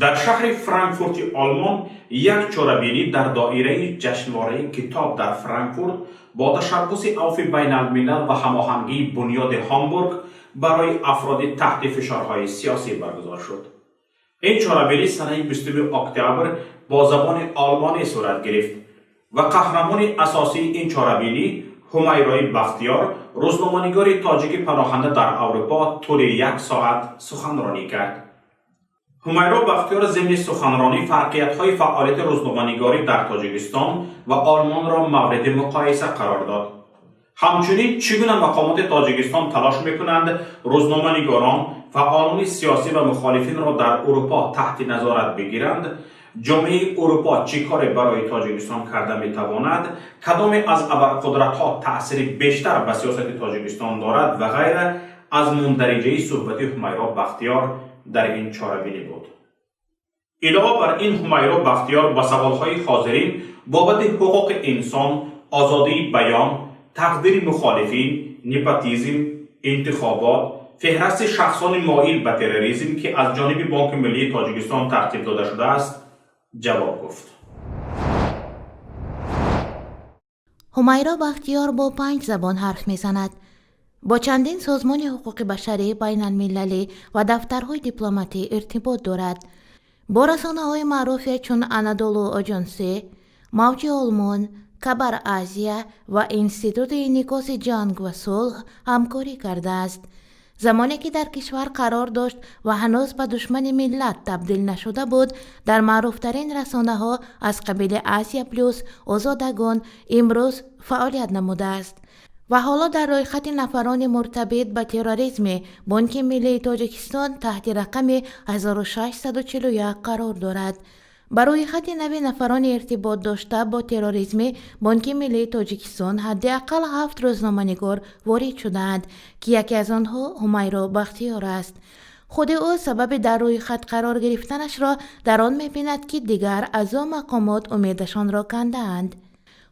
Дар шаҳри Франкфурти Олмон як чорабинӣ дар доираи ҷашнвораи китоб дар Франкфурт бо ташаббуси Авфи байналмилал ва ҳамоҳангии Бунёди Ҳамбург барои афроди таҳти фишорҳои сиёсӣ баргузор шуд. Ин чорабинӣ санаи 20 октябр бо забони олмонӣ сурат гирифт ва қаҳрамони асосии ин чорабинӣ, Ҳумайрои Бахтиёр, рӯзноманигори тоҷики паноҳанда дар Аврупо, тӯли як соат суханронӣ кард. Ҳумайро Бахтиёр зимни суханронӣ фарқиятҳои фаъолияти рӯзноманигорӣ дар Тоҷикистон ва Олмонро мавриди муқоиса қарор дод. Ҳамчунин чӣ гуна мақомоти Тоҷикистон талош мекунанд рӯзноманигорон, фаъолони сиёсӣ ва мухолифинро дар Урупо таҳти назорат бигиранд, ҷомеаи Урупо чӣ коре барои Тоҷикистон карда метавонад, кадоме аз абарқудратҳо таъсири бештар ба сиёсати Тоҷикистон дорад ва ғайра аз мундариҷаи суҳбати Ҳумайро Бахтиёр дар ин чорабинӣ буд. Илова бар ин, Ҳумайро Бахтиёр ба саволҳои ҳозирин бобати ҳуқуқи инсон, озодии баён, тақдири мухолифин, непотизм, интихобот, феҳрасти шахсони моил ба терроризм, ки аз ҷониби Бонки миллии Тоҷикистон тартиб дода шудааст, ҷавоб гуфт. Ҳумайро Бахтиёр бо панҷ забон ҳарф мезанад. Бо чандин созмони ҳуқуқи башарӣ, байналмилалӣ ва дафтарҳои дипломатӣ иртибот дорад. Бо расонаҳои маъруфе чун Анадолу Оҷонсӣ, Мавҷи Олмон, Кабар Азия ва Институти инъикоси ҷанг ва сулҳ ҳамкорӣ кардааст. Замоне ки дар кишвар қарор дошт ва ҳанӯз ба душмани миллат табдил нашуда буд, дар маъруфтарин расонаҳо аз қабили Асия Плюс, Озодагон, Имрӯз фаъолият намудааст ва ҳоло дар рӯйхати нафарони муртабит ба терроризми Бонки миллии Тоҷикистон таҳти рақами 1641 қарор дорад. Ба рӯйхати нави нафарони иртибот дошта бо терроризми Бонки миллии Тоҷикистон ҳадди ақал ҳафт рӯзноманигор ворид шудаанд, ки яке аз онҳо Ҳумайро Бахтиёр аст. Худи ӯ сабаби дар рӯйхат қарор гирифтанашро дар он мебинад, ки дигар аз ӯ мақомот умедашонро кандаанд.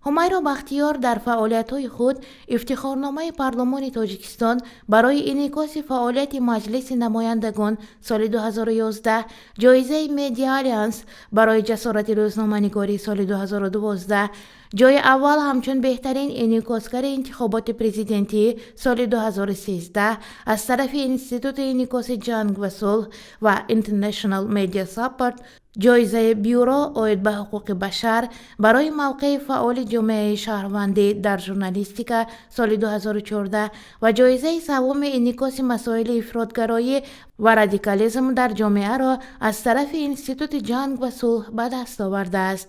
Ҳумайро Бахтиёр дар фаъолиятҳои худ ифтихорномаи Парлумони Тоҷикистон барои инъикоси фаъолияти Маҷлиси намояндагон соли 2011, ҷоизаи Медиа Алянс барои ҷасорати рӯзноманигорӣ соли 2012, ҷои аввал ҳамчун беҳтарин инъикосгари интихоботи президентӣ соли 2013 аз тарафи Институти инъикоси ҷанг ва сулҳ ва International Media Support, ҷоизаи Бюро оид ба ҳуқуқи башар барои мавқеи фаъоли ҷомеаи шаҳрвандӣ дар журналистика соли 2014 ва ҷоизаи саввуми инъикоси масоили ифротгароӣ ва радикализм дар ҷомеаро аз тарафи Институти ҷанг ва сулҳ ба даст овардааст.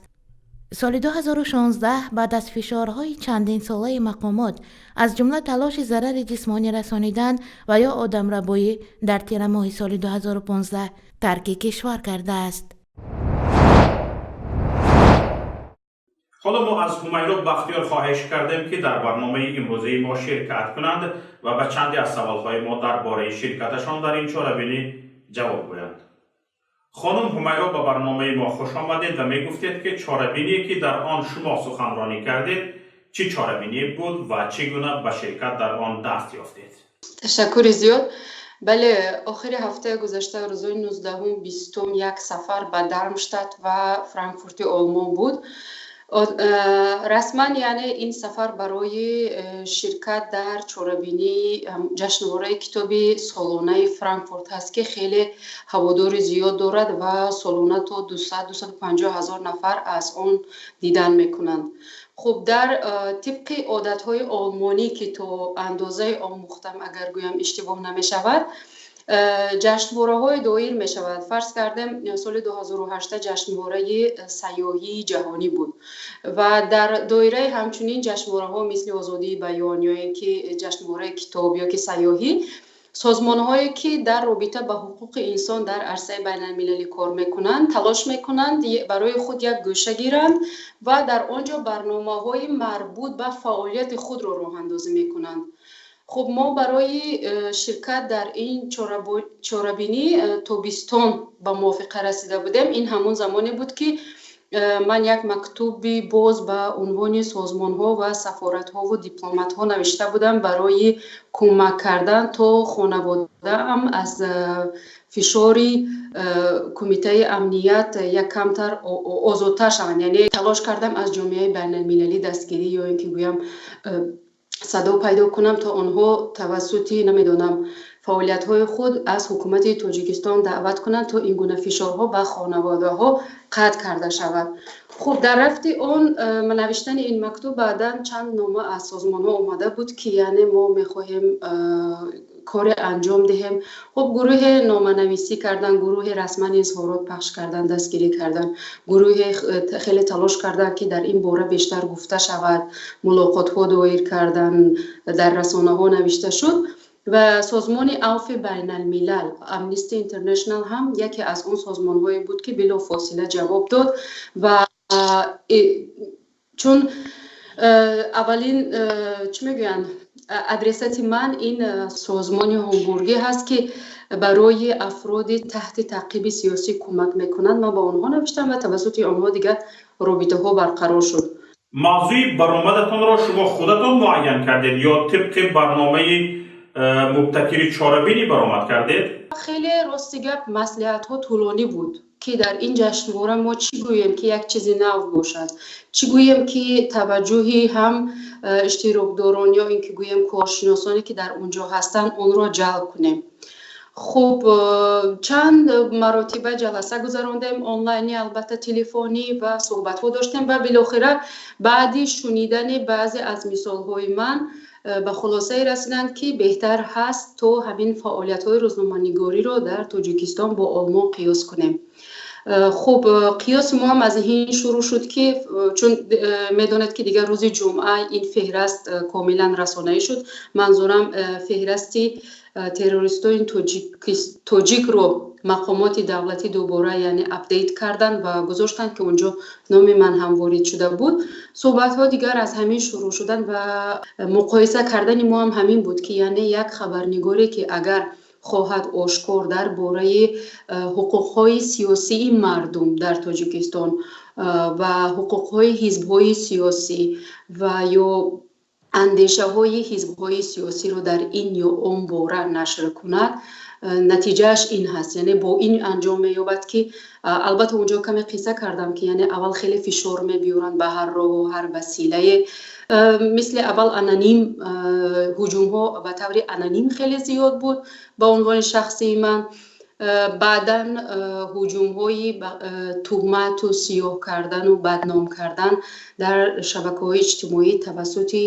Соли 2016 баъд аз фишорҳои чандинсолаи мақомот, аз ҷумла талоши зарари ҷисмонӣ расонидан ва ё одамрабоӣ, дар тирамоҳи соли 2015 тарки кишвар кардааст. Ҳоло мо аз Ҳумайро Бахтиёр хоҳиш кардем, ки дар барномаи имрӯзаи мо ширкат кунанд ва ба чанде аз саволҳои мо дар бораи ширкаташон дар ин чорабинӣ ҷавоб гӯянд. Хонум Ҳумайро, ба барномаи мо хуш омадед ва мегуфтед, ки чорабиние, ки дар он шумо суханронӣ кардед, чӣ чорабиние буд ва чӣ гуна ба ширкат дар он даст ёфтед? Ташаккури зиёд. Бале, охири ҳафтаи гузашта, рӯзои 19-ум, 20-ум, як сафар ба Дармштадт ва Франкфурти Олмон буд. Расман, яъне ин сафар барои ширкат дар чорабинии ҷашнвораи китоби солонаи Франкфурт ҳаст, ки хеле ҳаводори зиёд дорад ва солона то 200-250 ҳазор нафар аз он дидан мекунанд. Хуб, дар тибқи одатҳои олмонӣ, ки то андозаи омӯхтам, агар гӯям, иштибоҳ намешавад, ҷашнвораҳое доир мешавад. Фарз кардем, соли 2008 ҷашнвораи сайёҳии ҷаҳонӣ буд ва дар доираи ҳамчунин ҷашнвораҳо, мисли озодии баён ё ин ки ҷашнвораи китоб ё ки сайёҳӣ, созмонҳое, ки дар робита ба ҳуқуқи инсон дар арсаи байналмилалӣ кор мекунанд, талош мекунанд барои худ як гӯша гиранд ва дар он ҷо барномаҳои марбут ба фаъолияти худро роҳандозӣ мекунанд. Хуб, мо барои ширкат дар ин чорабинӣ тобистон ба мувофиқа расида будем. Ин ҳамон замоне буд, ки ман як мактуби боз ба унвони созмонҳо ва сафоратҳову дипломатҳо навишта будам барои кӯмак кардан, то хонаводаам аз Фишори Кумитаи амният як камтар озодтар шаванд. Яъне талош кардам аз ҷомеаи байналмилалӣ дастгирӣ ё ин ки гӯям, садо пайдо кунам, то онҳо тавассути, намедонам, фаъолиятҳои худ аз ҳукумати Тоҷикистон даъват кунанд, то ин гуна фишорҳо ба хонаводаҳо қатъ карда шавад. Хуб, дар рафти он навиштани ин мактуб баъдан чанд нома аз созмонҳо омада буд, ки яъне мо мехоҳем коре анҷом диҳем. Хуб, гурӯҳе номанависӣ кардан, гурӯҳе расман изҳорот пахш кардан, дастгирӣ кардан, гурӯҳе хеле талош карданд, ки дар ин бора бештар гуфта шавад, мулоқотҳо доир кардан, дар расонаҳо навишта шуд ва созмони Авфи байналмилал, Amnesty International, ҳам яке аз он созмонҳое буд, ки билофосила ҷавоб дод. Ва чун аввалин, чӣ мегӯянд, адресати ман ин созмони ҳомбургӣ ҳаст, ки барои афроди таҳти таъқиби сиёсӣ кӯмак мекунанд, ман ба онҳо навиштам ва тавассути онҳо дигар робитаҳо барқарор шуд. Мавзӯи баромадатонро шумо худатон муайян кардед ё тибқи барномаи мубтакири чорабинӣ баромад кардед? Хеле, рости гап, маслиҳатҳо тӯлонӣ буд, ки дар ин ҷашнвора мо чӣ гӯем, ки як чизи нав бошад, чӣ гӯем, ки таваҷҷӯҳи ҳам иштирокдорон ё ин ки гӯем, коршиносоне, ки дар он ҷо ҳастанд, онро ҷалб кунем. Хуб, чанд маротиба ҷаласа гузарондем, онлайнӣ, албатта, телефонӣ, ва суҳбатҳо доштем ва билохира баъди шунидани баъзе аз мисолҳои ман ба хулосае расиданд, ки беҳтар ҳаст, то ҳамин фаъолиятҳои рӯзноманигориро дар Тоҷикистон бо Олмон қиёс кунем. Хуб, қиёси мо ҳам аз ин шурӯъ шуд, ки чун медонед, ки дигар рӯзи ҷумъа ин феҳраст комилан расонаӣ шуд, манзурам феҳрасти террористони тоҷикро мақомоти давлатӣ дубора, яъне, update карданд ва гузоштанд, ки онҷо номи ман ҳам ворид шуда буд. Суҳбатҳо дигар аз ҳамин шурӯъ шуданд ва муқоиса кардани мо ҳам ҳамин буд, ки яъне як хабарнигоре, ки агар хоҳад ошкор дар бораи ҳуқуқҳои сиёсии мардум дар Тоҷикистон ва ҳуқуқҳои ҳизбҳои сиёсӣ ва ё андешаҳои ҳизбҳои сиёсиро дар ин ё он бора нашр кунад, натиҷааш ин ҳаст, яъне бо ин анҷом меёбад, ки албатта онҷо каме қисса кардам, ки яъне аввал хеле фишор мебиёранд ба ҳар роҳу ҳар василае, мисли аввал аноним, ҳуҷумҳо ба таври аноним хеле зиёд буд ба унвони шахсии ман. Баъдан ҳуҷумҳои туҳмату сиёҳ кардану бадном кардан дар шабакаҳои иҷтимоӣ тавассути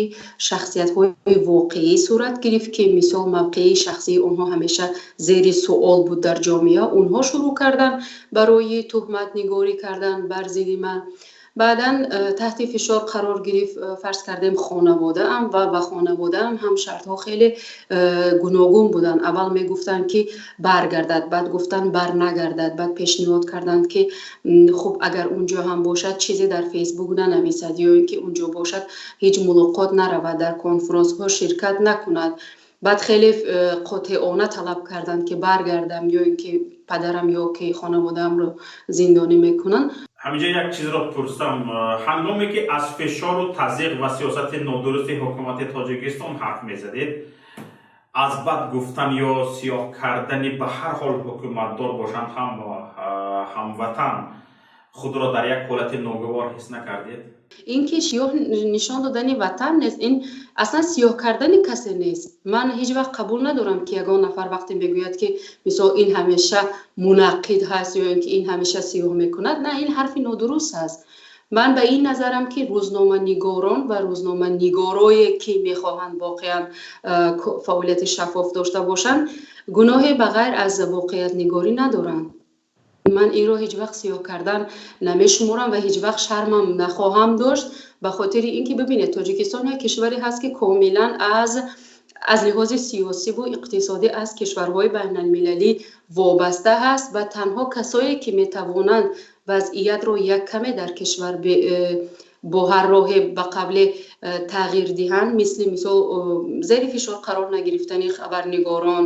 шахсиятҳои воқеӣ сурат гирифт, ки мисол мавқеи шахсии онҳо ҳамеша зери суол буд дар ҷомеа. Онҳо шурӯъ карданд барои туҳматнигорӣ кардан бар зидди ман. Баъдан таҳти фишор қарор гирифт, фарз кардем, хонаводаам ва ба хонаводаам ҳам шартҳо хеле гуногун буданд. Аввал мегуфтанд, ки баргардад, баъд гуфтанд, барнагардад, баъд пешниҳод карданд, ки хуб, агар унҷо ҳам бошад, чизе дар Фейсбук нанависад ё ин ки унҷо бошад, ҳеҷ мулоқот наравад, дар конфронсҳо ширкат накунад. Баъд хеле қотеона талаб карданд, ки баргардам ё ин ки падарам ё ки хонаводаамро зиндонӣ мекунанд. Ҳаминҷа як чизро пурсам. Ҳангоме ки аз фишору тазйиқ ва сиёсати нодурусти ҳукумати Тоҷикистон ҳарф мезадед, аз бад гуфтан ё сиёҳ кардани ба ҳар ҳол ҳукуматдор бошанд ҳам ҳамватан худро дар як ҳолати ногувор ҳис накардед? Ин ки сиёҳ нишон додани ватан нест, ин аслан сиёҳ кардани касе нест. Ман ҳеҷ вақт қабул надорам, ки ягон нафар вақте мегӯяд, ки мисол ин ҳамеша мунаққид ҳаст ё ин ки ин ҳамеша сиёҳ мекунад. На, ин ҳарфи нодуруст аст. Ман ба ин назарам, ки рӯзноманигорон ва рӯзноманигорое, ки мехоҳанд воқеан фаъолияти шаффоф дошта бошанд, гуноҳе ба ғайр аз воқеиятнигорӣ надоранд. Ман инро ҳеҷ вақт сиёҳ кардан намешуморам ва ҳеҷ вақт шармам нахоҳам дошт, ба хотири ин ки, бибинед, Тоҷикистон як кишваре ҳаст, ки комилан аз лиҳози сиёсиву иқтисодӣ аз кишварҳои байналмилалӣ вобаста ҳаст ва танҳо касое, ки метавонанд вазъиятро як каме дар кишвар бо ҳар роҳе ба қавле тағйир диҳанд, мисли мисол зери фишор қарор нагирифтани хабарнигорон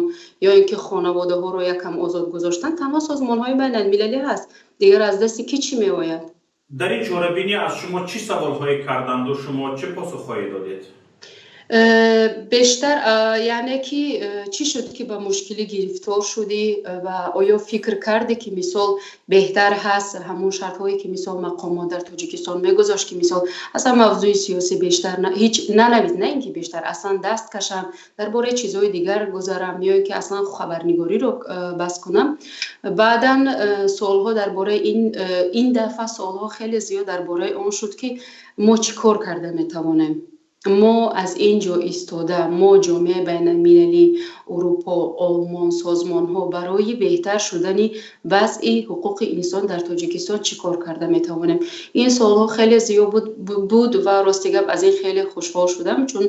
ё ин ки хонаводаҳоро якам озод гузоштан, танҳо созмонҳои байналмилалӣ ҳаст. Дигар аз дасти кӣ чӣ меояд? Дар ин чорабинӣ аз шумо чӣ саволҳое карданду шумо чӣ посухҳое додед? Бештар, яъне ки чӣ шуд, ки ба мушкилӣ гирифтор шудӣ ва оё фикр кардӣ, ки мисол беҳтар ҳаст ҳамон шартҳое, ки мисол мақомот дар Тоҷикистон мегузошт, ки мисол аслан мавзӯи сиёсӣ бештар ҳеҷ нанавис, на ин ки бештар, аслан даст кашам, дар бораи чизҳои дигар гузарам ё ин ки аслан хабарнигориро бас кунам. Баъдан суолҳо дар бораи ин дафъа суолҳо хеле зиёд дар бораи он шуд, ки мо чӣ кор карда метавонем, мо аз ин ҷо истода, мо, ҷомеаи байналмилалӣ, Урупо, Олмон, созмонҳо, барои беҳтар шудани вазъи ҳуқуқи инсон дар Тоҷикистон чӣ кор карда метавонем. Ин суолҳо хеле зиёд буд ва рости гап, аз ин хеле хушҳол шудам, чун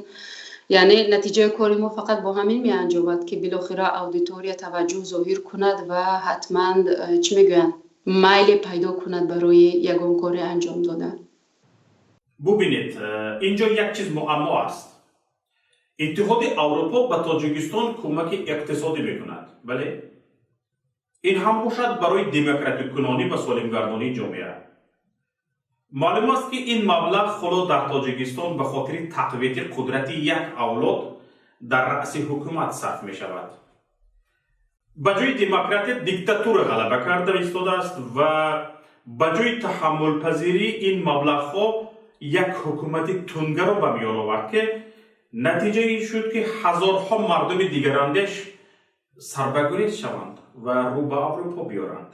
яъне натиҷаи кори мо фақат бо ҳамин меанҷомад, ки билохира аудитория таваҷҷӯҳ зоҳир кунад ва ҳатман, чӣ мегӯянд, майле пайдо кунад барои ягон коре анҷом додан. Бубинед, инҷо як чиз муаммо аст. Иттиҳоди Аврупо ба Тоҷикистон кӯмаки иқтисодӣ мекунад, бале, ин ҳам бошад барои демократикунонӣ ва солимгардонии ҷомеа. Маълум аст, ки ин маблағ ҳоло дар Тоҷикистон ба хотири тақвияти қудрати як авлод дар раъси ҳукумат сарф мешавад. Ба ҷои демократия диктатура ғалаба карда истодааст ва ба ҷои таҳаммулпазирии ин маблағҳо як ҳукумати тунгаро ба миён овард, ки натиҷаи ин шуд, ки ҳазорҳо мардуми дигарандеш сарбагурез шаванд ва рӯ ба Аврупо биёранд.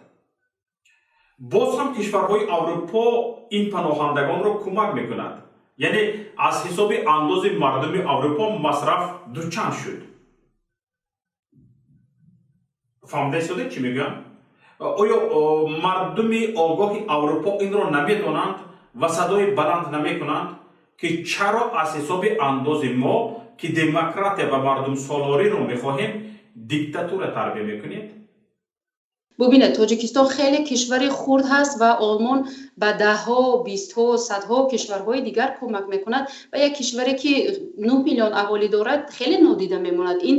Боз ҳам кишварҳои Аврупо ин паноҳандагонро кӯмак мекунад, яъне аз ҳисоби андози мардуми Аврупо масраф дучанд шуд. Фаҳмида истодед, чӣ мегӯям? Оё мардуми огоҳи Аврупо инро намедонанд ва садои баланд намекунанд, ки чаро аз ҳисоби андози мо, ки демократия ва мардумсолориро мехоҳем, диктатура тарбия мекунед? Бубинед, Тоҷикистон хеле кишвари хурд ҳаст ва Олмон ба даҳҳо, бистҳо, садҳо кишварҳои дигар кӯмак мекунад ва як кишваре, ки 9 миллион аҳолӣ дорад, хеле нодида мемонад. Ин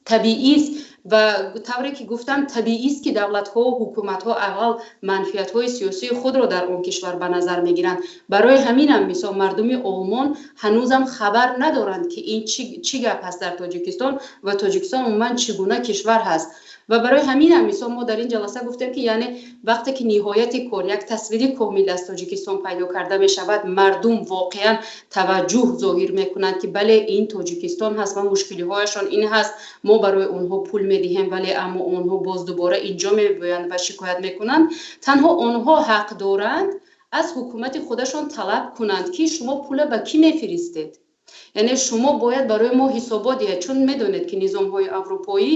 табиист ва тавре ки гуфтам, табиист, ки давлатҳо, ҳукуматҳо аввал манфиатҳои сиёсии худро дар он кишвар ба назар мегиранд. Барои ҳаминам мисол мардуми Олмон ҳанӯзам хабар надоранд, ки ин чӣ гап ҳаст дар Тоҷикистон ва Тоҷикистон умуман чӣ гуна кишвар ҳаст. Ва барои ҳаминам мисол мо дар ин ҷаласа гуфтем, ки яъне вақте ки ниҳояти кор як тасвири комил аз Тоҷикистон пайдо карда мешавад, мардум воқеан таваҷҷӯҳ зоҳир мекунанд, ки бале, ин Тоҷикистон ҳаст ва мушкилиҳояшон ин ҳаст, мо барои онҳо пул медиҳем, вале аммо онҳо боз дубора инҷо мебиёянд ва шикоят мекунанд. Танҳо онҳо ҳақ доранд аз ҳукумати худашон талаб кунанд, ки шумо пула ба кӣ мефиристед, яъне шумо бояд барои мо ҳисобот диҳед, чун медонед, ки низомҳои аврупоӣ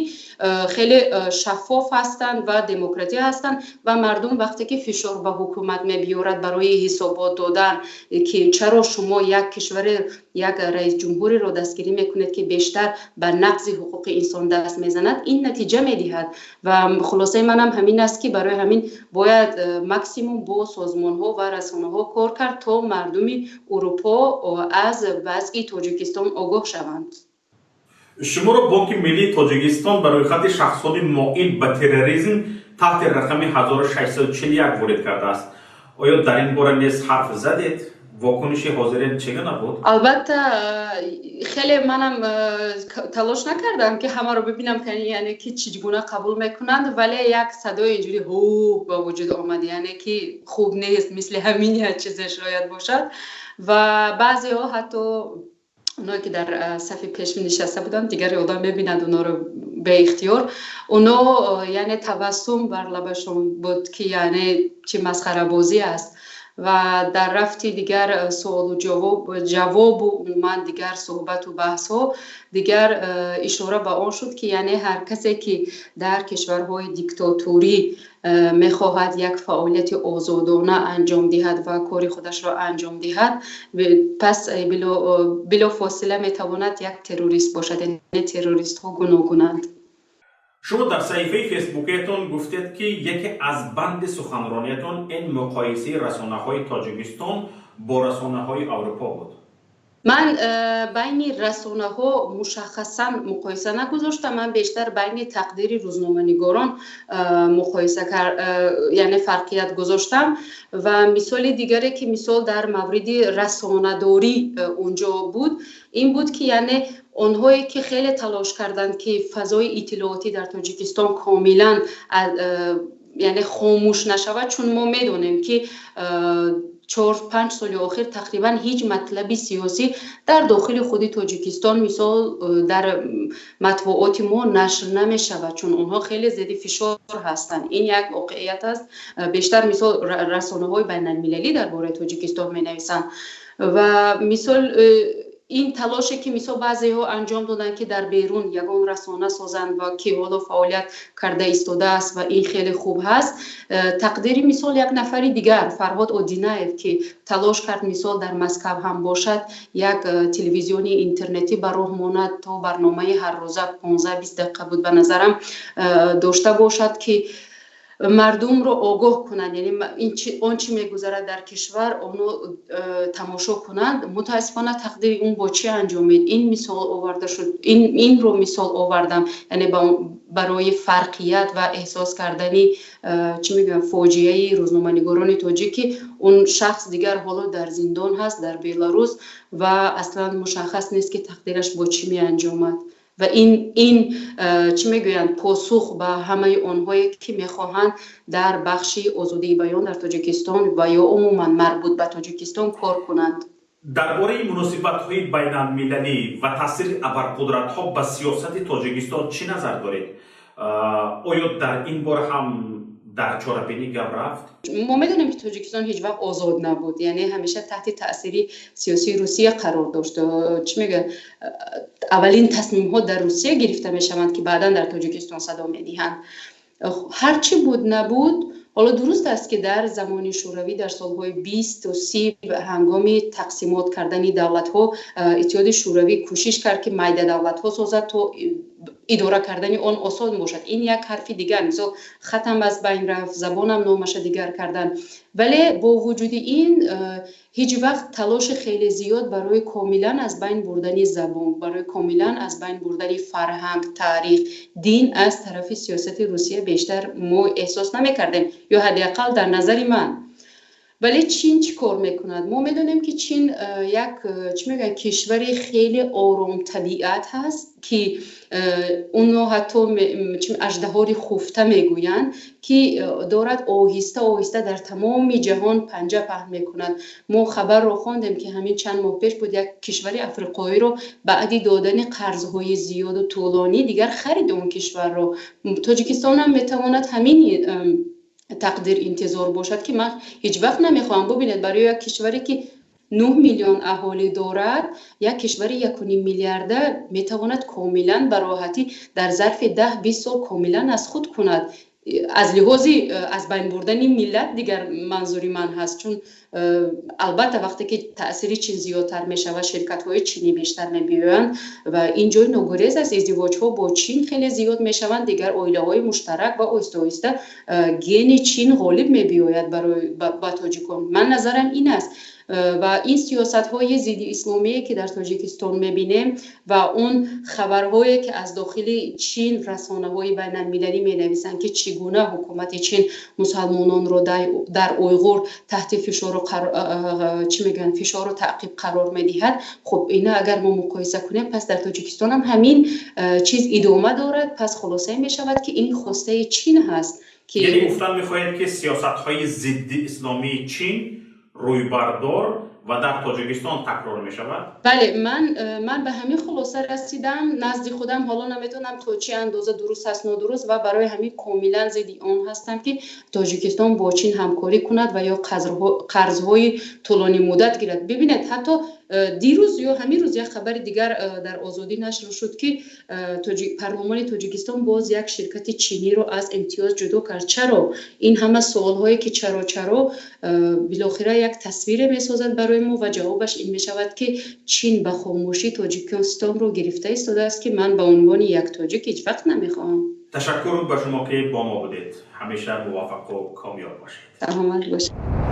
хеле шаффоф ҳастанд ва демократӣ ҳастанд ва мардум вақте ки фишор ба ҳукумат мебиёрад барои ҳисобот додан, ки чаро шумо як кишваре, як раисҷумҳуриро дастгирӣ мекунед, ки бештар ба нақзи ҳуқуқи инсон даст мезанад, ин натиҷа медиҳад. Ва хулосаи манам ҳамин аст, ки барои ҳамин бояд максимум бо созмонҳо ва расонаҳо кор кард, то мардуми Урупо аз вазъи Тоҷикистон огоҳ шаванд. Шуморо Бонки миллии Тоҷикистон ба рӯйхати шахсони моил ба терроризм таҳти рақами 1641 ворид кардааст. Оё дар ин бора низ ҳарф задед? Вокуниши ҳозирин чӣ гуна буд? Албатта, хеле манам талош накардам, ки ҳамаро бибинам, яъне ки чӣ гуна қабул мекунанд, вале як садои инҷури ҳу ба вуҷуд омад, яъне ки хуб нест, мисли ҳамин як чизе шояд бошад. Ва баъзеҳо, ҳатто оное ки дар сафи пеш нишаста буданд, дигар одам мебинад онҳоро беихтиёр, оно яъне табассум бар лабашон буд, ки яъне чӣ масхарабозӣ аст. Ва дар рафти дигар суолу ҷавобу умуман дигар суҳбату баҳсҳо дигар ишора ба он шуд, ки яъне ҳар касе, ки дар кишварҳои диктатурӣ мехоҳад як фаъолияти озодона анҷом диҳад ва кори худашро анҷом диҳад, пас билофосила метавонад як террорист бошад, яъне террористҳо гуногунанд. Шумо дар саҳифаи фейсбукиятон гуфтед, ки яке аз банди суханрониятон ин муқоисаи расонаҳои Тоҷикистон бо расонаҳои Аврупо буд. Ман байни расонаҳо мушаххасан муқоиса нагузоштам, ман бештар байни тақдири рӯзноманигорон муқоиса, яъне фарқият гузоштам. Ва мисоли дигаре, ки мисол дар мавриди расонадорӣ унҷо буд, ин буд, ки яъне онҳое, ки хеле талош карданд, ки фазои иттилоотӣ дар Тоҷикистон комилан, яъне, хомӯш нашавад, чун мо медонем, ки 4-5 соли охир тақрибан ҳеҷ матлаби сиёсӣ дар дохили худи Тоҷикистон, мисол, дар матбуоти мо нашр намешавад, чун онҳо хеле зери фишор ҳастанд. Ин як воқеият аст. Бештар, мисол, расонаҳои байналмилалӣ дар бораи Тоҷикистон менависанд. Ва мисол, ин талоше, ки мисол баъзеҳо анҷом доданд, ки дар берун ягон расона созанд ва ки ҳоло фаъолият карда истодааст, ва ин хеле хуб ҳаст. Тақдири, мисол, як нафари дигар, Фарҳод Одинаев, ки талош кард, мисол, дар Москав ҳам бошад, як телевизиони интернетӣ ба роҳ монад, то барномаи ҳаррӯза, 15-20 дақиқа буд ба назарам, дошта бошад, ки мардумро огоҳ кунанд, яъне он чӣ мегузарад дар кишвар, оно тамошо кунанд. Мутаассифона, тақдири он бо чӣ анҷомид? Ин мисол оварда шуд, инро мисол овардам, яъне барои фарқият ва эҳсос кардани, чӣ мегӯям, фоҷиаи рӯзноманигорони тоҷик, ки он шахс дигар ҳоло дар зиндон ҳаст дар Беларус ва аслан мушаххас нест, ки тақдираш бо чӣ меанҷомад. Ва ин, чӣ мегӯянд, посух ба ҳамаи онҳое, ки мехоҳанд дар бахши озодии баён дар Тоҷикистон ва ё умуман марбут ба Тоҷикистон кор кунанд. Дар бораи муносибатҳои байналмилалӣ ва таъсири абарқудратҳо ба сиёсати Тоҷикистон чӣ назар доред? Оё дар ин бора ҳам дар чорабинӣ гап рафт? Мо медонем, ки Тоҷикистон ҳеҷ вақт озод набуд, яъне ҳамеша таҳти таъсири сиёсии Русия қарор дошт. Чӣ мегӯяд, аввалин тасмимҳо дар Русия гирифта мешаванд, ки баъдан дар Тоҷикистон садо медиҳанд. Ҳар чӣ буд набуд, ҳоло дуруст аст, ки дар замони Шӯравӣ, дар солҳои 20-у 30, ҳангоми тақсимот кардани давлатҳо, Иттиҳоди Шӯравӣ кӯшиш кард, ки майда давлатҳо созад, то идора кардани он осон бошад. Ин як ҳарфи дигар. Мисол, хатам аз байн рафт, забонам номаша дигар кардан. Вале бо вуҷуди ин ҳеҷ вақт талоши хеле зиёд барои комилан аз байн бурдани забон, барои комилан аз байн бурдани фарҳанг, таърих, дин аз тарафи сиёсати Русия бештар мо эҳсос намекардем, ё ҳадди ақал дар назари ман. Вале Чин чӣ кор мекунад? Мо медонем, ки Чин як, чӣ мегӯянд, кишвари хеле оромтабиат ҳаст, ки онро ҳатто аждаҳори хуфта мегӯянд, ки дорад оҳиста оҳиста дар тамоми ҷаҳон панҷа паҳн мекунад. Мо хабарро хондем, ки ҳамин чанд моҳ пеш буд, як кишвари африқоиро баъди додани қарзҳои зиёду тӯлонӣ дигар харид он кишварро. Тоҷикистонам метавонад ҳамин тақдир интизор бошад, ки ман ҳеҷ вақт намехоҳам. Бубинед, барои як кишваре, ки 9 миллион аҳолӣ дорад, як кишвари 1,5 миллиарда метавонад комилан ба роҳатӣ дар зарфи 10-20 сол комилан аз худ кунад, аз лиҳози аз байн бурдани миллат. Дигар манзури ман ҳаст, чун албатта, вақте ки таъсири Чин зиёдтар мешавад, ширкатҳои чинӣ бештар мебиёянд ва ин ҷои ногурез аст. Издивоҷҳо бо Чин хеле зиёд мешаванд, дигар оилаҳои муштарак, ва оҳиста оҳиста гени Чин ғолиб мебиёяд барои ба тоҷикон. Ман назарам ин аст. Ва ин сиёсатҳои зидди исломие, ки дар Тоҷикистон мебинем, ва он хабарҳое, ки аз дохили Чин расонаҳои байналмилалӣ менависанд, ки чӣ гуна ҳукумати Чин мусалмононро дар Уйғур таҳти фишору, чӣ мегӯянд, фишору таъқиб қарор медиҳад. Хуб, ина агар мо муқоиса кунем, пас дар Тоҷикистонам ҳамин чиз идома дорад. Пас хулосае мешавад, ки ин хостаи Чин ҳаст. Ки яъне гуфтан мехоҳед, ки сиёсатҳои зидди исломии Чин рӯйбардор ва дар Тоҷикистон такрор мешавад? Бале, ман ба ҳамин хулоса расидам назди худам. Ҳоло наметавонам, то чӣ андоза дуруст аст, нодуруст, ва барои ҳамин комилан зидди он ҳастам, ки Тоҷикистон бо Чин ҳамкорӣ кунад ва ё қарзҳои тӯлонӣ муддат гирад. Бибинед, ҳатто дирӯз ё ҳамин рӯз як хабари дигар дар Озодӣ нашр шуд, ки парлумони Тоҷикистон боз як ширкати чиниро аз имтиёз ҷудо кард. Чаро? Ин ҳама суолҳое, ки чаро, чаро, билохира як тасвире месозад барои мо ва ҷавобаш ин мешавад, ки Чин ба хомӯшӣ Тоҷикистонро гирифта истодааст, ки ман ба унвони як тоҷик ҳеҷ вақт намехоҳам. Ташаккур ба шумо, ки бо мо будед. Ҳамеша муваффақу комёб бошед. Саломат бошед.